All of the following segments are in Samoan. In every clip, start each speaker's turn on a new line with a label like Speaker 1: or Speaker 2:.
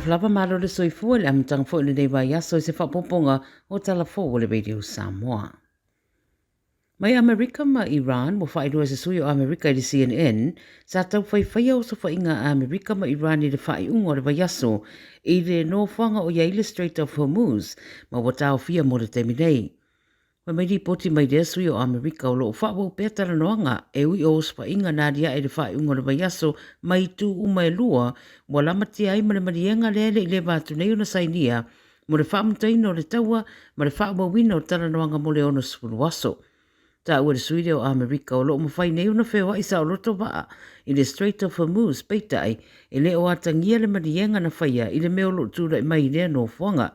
Speaker 1: Talofa lava, malo le soifua i le amataga foi o lenei vaiaso i se faaopoopoga o Tala Fou a le Radio Samoa. Mai Amerika ma Iran, ua faailoa e se sui o Amerika i le CNN, sa tau faifaia osofaiga a Amerika ma Iran i le faaiuga o le vaiaso i le nofoaga o i ai le Strait of Hormuz, ma ua taofia mo le taimi nei. Fai mai lipoti mai lea sui o Amerika o lo o faaauau pea talanoaga e ui o osofaiga na aliae i le faaiuga o le vaiaso mai itu uma e lua ua lamatia ai ma le maliega lea e le i leva atu nei ona sainia mo le faamutaina o le taua ma le faaauauina o talanoaga mo le 60 aso. Taua e le sui lea o Amerika o lo o mafai nei ona feoai saoloto vaa i le Strait of Hormuz, peitai, e le o atagia le maliega na faia i le mea o lo o tulai mai i lea nofoaga.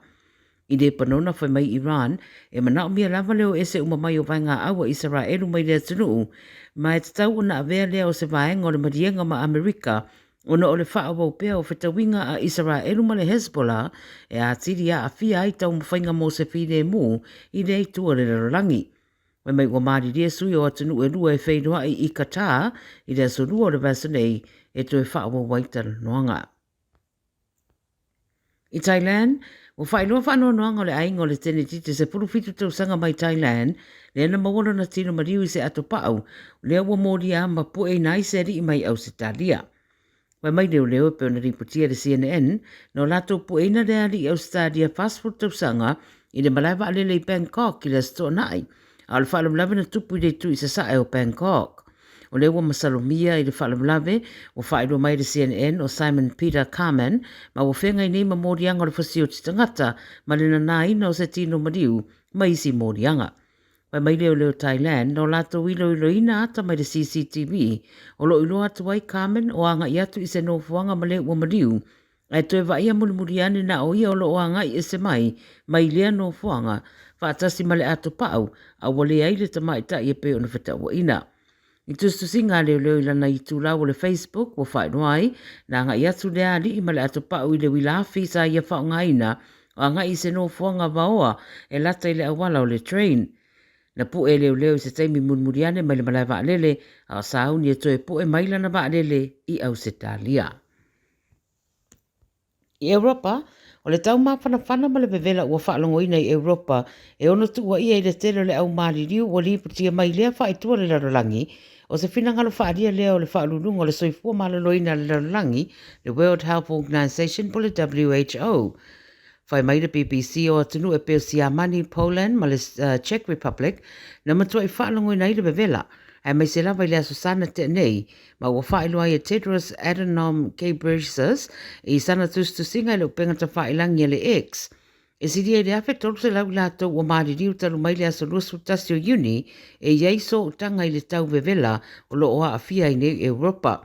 Speaker 1: I Lepanona, fai mai Iran, e manaomia lava le o ese uma mai o vaegaau a Isaraelu mai le atunuu, ma e tatau ona avea lea o se vaega o le maliega ma Amerika ona o le faaauau pea o fetauiga a Isaraelu ma le Hezbollah e atili aafia ai taumafaiga mo se filemu i lea itu o le lalolagi. Fai mai ua malilie sui o atunuu e lua e feiloai i Qatar i le aso Lua o le vaiaso nei e toe faaauau ai talanoaga. I Thailand, ua faailoa faanoanoaga o le aiga o le tenetite 17 tausaga mai Thailand, lea na maua lona tino maliu i se ato pau, lea ua molia ma pueina ai se alii mai Ausetalia. Fai mai leoleo e pei ona lipotia e le CNN, na o latou pueina lea alii Ausetalia 40 tausaga i le malae vaalele i Bangkok i le Aso Toonai, a o le faalavelave na tupu i le itu i sasae o Bangkok. O lea ua masalomia i le faalavelave, ua faailoa mai e le CNN o Simon Peter Carman ma ua feagai nei ma moliaga o le fasioti tagata ma le nanaina o se tino maliu ma isi moliaga. Fai mai leoleo Thailand, no latou iloiloina ata mai le CCTV o lo o iloa atu ai Carman o agai atu i se nofoaga ma le ua maliu Ae toe vaaia mulimuli ane na o ia o lo o agai ese mai mai lea nofoaga, faatasi ma le ato pau, a ua leai le tamaitai e pei ona fetauaina. I tusitusiga a leoleo i lana itulau o le Facebook ua faailoa ai, na agai atu lea alii ma le ato pau i le uila afi sa ia faaaogaina o agai i se nofoaga vaoa e lata i le auala o le train. Na pue e leoleo i se taimi mulimuli ane mai le malae vaalele, a o sauni e toe pue mai lana vaalele i Ausetalia. I Europa, o le tau mafanafana ma le vevela ua faalogoina i Europa e ono tuuaia i le tele o le au maliliu ua lipotia mai lea faaitua le lalolagi, o se finagalo faaalia lea o le Faauluuluga o le Soifua Maloloina a le Lalolagi, le World Health Organization po o le WHO. Fai mai le BBC o atunuu e pei o Siamani, Poland ma le Czech Republic na matuai faalogoina ai le vevela, aemaise lava i le Aso Sa na tea nei, ma ua faailoa ai e Tedros Adhanom Ghebreyesus i sana tusitusiga i le upega tafailangi a le X. E silia i le 1,300 i latou ua maliliu talu mai le aso 21 o Iuni e i ai sootaga i le tau vevela o lo o aafia ai nei Europa.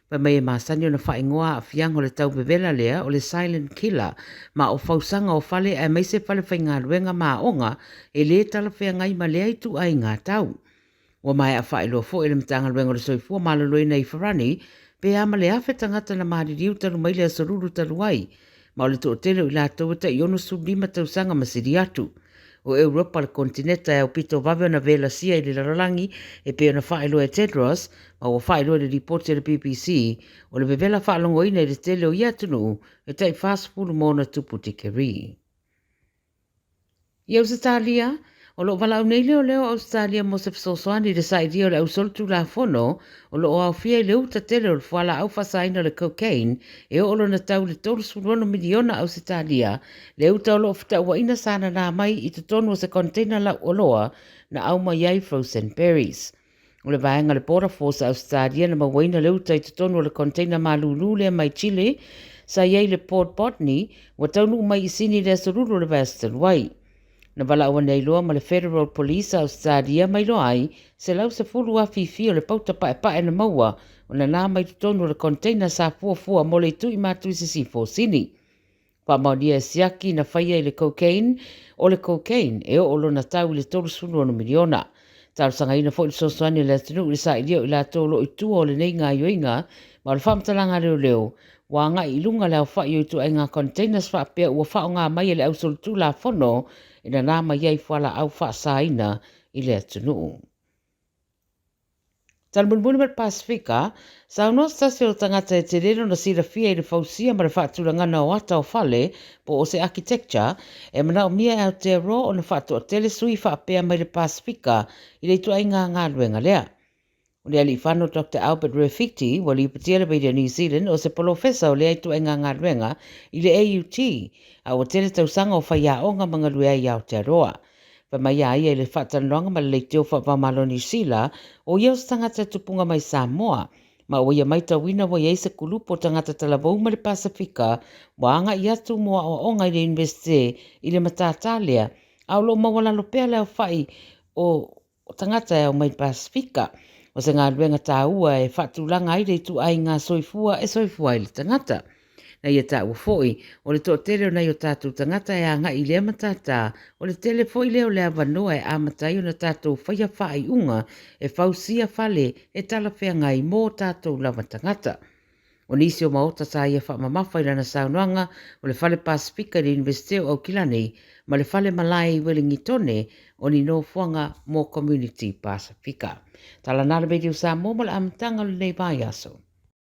Speaker 1: Fai mai e masani ona faaigoa aafiaga o le tau vevela lea o le silent killer ma o fausaga o fale aemaise fale faigaluega ma aoga e lē talafeagai ma lea ituaiga tau. Ua maea faailoa foi e le Matagaluega o le Soifua Maloloina i Farani pe a ma le 1,000 tagata na maliliu talu mai le aso Lulu talu ai, ma o le toatele o i latou e tai 65 tausaga ma sili atu. O Europa le konetineta e aupito vave ona velasia i le lalolagi e pei ona faailoa e Tedros, ma ua faailoa i le lipoti a le BBC, o le vevela faalogoina i le tele o ia atunuu e tai 40 ma ona tupu tikeri. I Ausetalia, o lo o valaau nei leoleo o Ausetalia mo se fesoasoani i le sailia o le ausolitulafono o lo o aofia i le uta tele o le fualaau faasaina o le cocaine e oo lona tau i le 36 miliona Ausetalia, le uta o lo o fetauaina sa nanā mai i totonu o se container lauoloa na aumai ai frozen berries. O le vaega le Border Force a Ausetalia na mauaina le uta i totonu o le container malūlū lea mai Chile sa i ai i le Port Botany, ua taunuu mai i Sini i le aso Lulu o le vaiaso talu ai. Na valaau ane ai loa ma le Federal Police a Ausetalia ma iloa ai 110 afifi o le pauta paepae na maua o nanā mai totonu o le container sa fuafua mo le itu i matu i sisifo o Sini. Faamaonia e siaki na faia i le cocaine, o le cocaine e oo lona tau i le 36 miliona. Talosagaina foi le fesoasoani a le atunuu i le sailia o i latou o lo o i tua o lenei gaoioiga ma o le faamatalaga a leoleo ua agai i luga le aofai o ituaiga containers faapea ua faaaoga mai e le ausolitulafono e nanā mai ai fualaau faasaina i le atunuu. Tala mulimuli ma le Pasefika, saunoa se tasi o tagata e tele lona silafia i le fausia ma le faatulagana o ata o fale po o se architecture, e manaomia e Aotearoa ona faatoatele sui faapea mai le Pasefika i le ituaiga galuega lea. O le alii-fano Doctor Albert Rewhiti ua lipotia le Radio New Zealand o se polofesa o lea ituaiga galuega i le AUT, a ua tele tausaga o faiaoga ma galue ai i Aotearoa. Fai mai a ia i le faatalanoaga ma le leitio faava-o-Malo Niu Sila, o ia o se tagata tupuga mai Samoa, ma ua ia maitauina ua i ai se kulupu o tagata talavou mai le Pasefika ua agai atu mo aoaoga i le Iunivesite i le matata lea, a o lo o maualalo pea le aofai o tagata e ao mai Pasefika. O se galuega taua e faatulaga ai le ituaiga soifua e soifua ai le tagata. Na ia taua foi, o le toatele o nai o tatou tagata e agai i lea matata, o le tele foi lea o le avanoa e amata ai ona tatou faia faaiuga e fausia fale e talafeagai mo tatou lava tagata. O nisi o maota sa ia faamamafa i lana saunoaga, o le Fale Pasefika i le Iunivesite o Aukilani ma le Fale Malae i Uelingitone, o ni nofoaga mo Komuniti Pasefika. Tala na le Radio Samoa mo le amataga o lenei vaiaso.